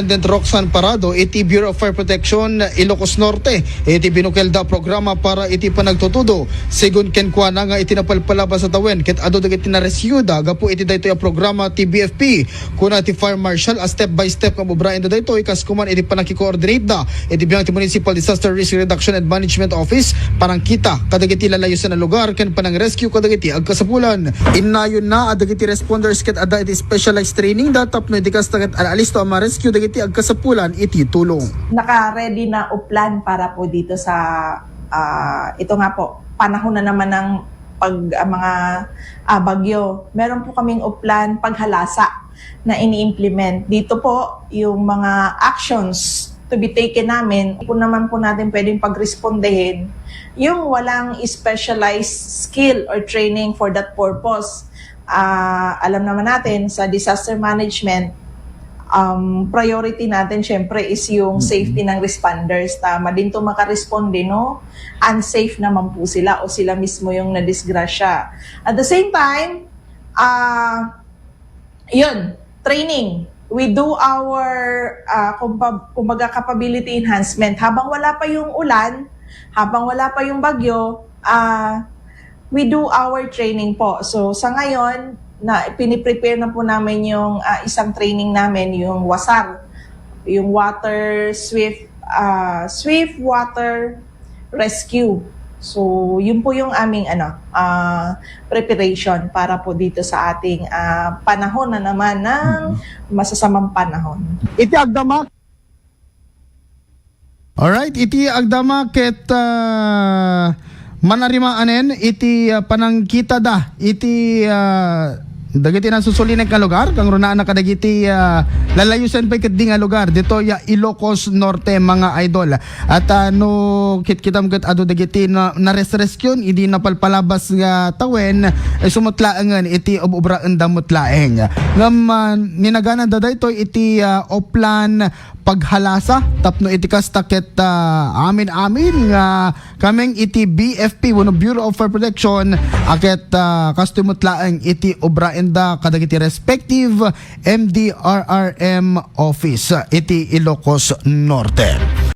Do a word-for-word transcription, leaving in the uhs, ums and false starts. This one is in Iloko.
President Roxanne Parado iti Bureau of Fire Protection, Ilocos Norte, iti binukelda a programa para iti panagtutudo. Sigun kenkuana nga iti napalpalabas a tawen ket adu dagiti narescueda gapu iti daytoy a programa ti B F P. Kuna ti Fire Marshal a step by step nga ubraenda daytoy, kas kuman iti pannakikoordinateda iti biang ti Municipal Disaster Risk Reduction and Management Office, panangkita kadagiti lalayosen a lugar ken panangrescue kadagiti agkasapulan. Innayonna a dagiti responders ket adda iti specialized training da tapno iti kasta ket alisto a ma-rescue dagiti agkasapulan iti tulong. Naka-ready na o plan para po dito sa, ah, ito nga po, panahon na naman ng pag, ah, mga, ah, bagyo. Meron po kaming o plan paghalasa na ini-implement. Dito po, yung mga actions to be taken namin, kung naman po natin pwedeng pagrespondehin, yung walang specialized skill or training for that purpose. Ah, alam naman natin, sa disaster management, um, priority natin, syempre, is yung Mhm. safety ng responders. Tama din to makaresponde, no? Unsafe naman po sila o sila mismo yung nadisgrasya. At the same time, ah, yun, training. We do our, ah, kumpa-, kumbaga, capability enhancement. Habang wala pa yung ulan, habang wala pa yung bagyo, ah, we do our training po. So, sa ngayon, na, piniprepare na po namin yung, ah, isang training namin, yung WASAR, yung Water Swift, ah, Swift Water Rescue. So, yun po yung aming, ano, ah, preparation para po dito sa ating, ah, panahon na naman ng Mhm. masasamang panahon. Iti agdama. Alright, iti agdama ket, ah, manarima anen iti, ah, panangkitada iti, ah, dagiti nasusulinek nga lugar, kangrunaanna kadagiti, ah, lalayosen pay ketdi nga lugar ditoy, ah, Ilocos Norte, mga idol. At, ah, no kitkitam ket adu dagiti na, naresrescuen idi napalpalabas nga tawen, eh, sumutlaengen iti ub-ubraenda met laeng. Ngem, ah, ninagananda daytoy iti, ah, oplan paghalasa tapno iti kasta ket, ah, amin-amin nga kameng iti B F P wenno Bureau of Fire Protection a ket, ah, kastoy met laeng iti obraenda kadagiti respective M D R R M office iti Ilocos Norte.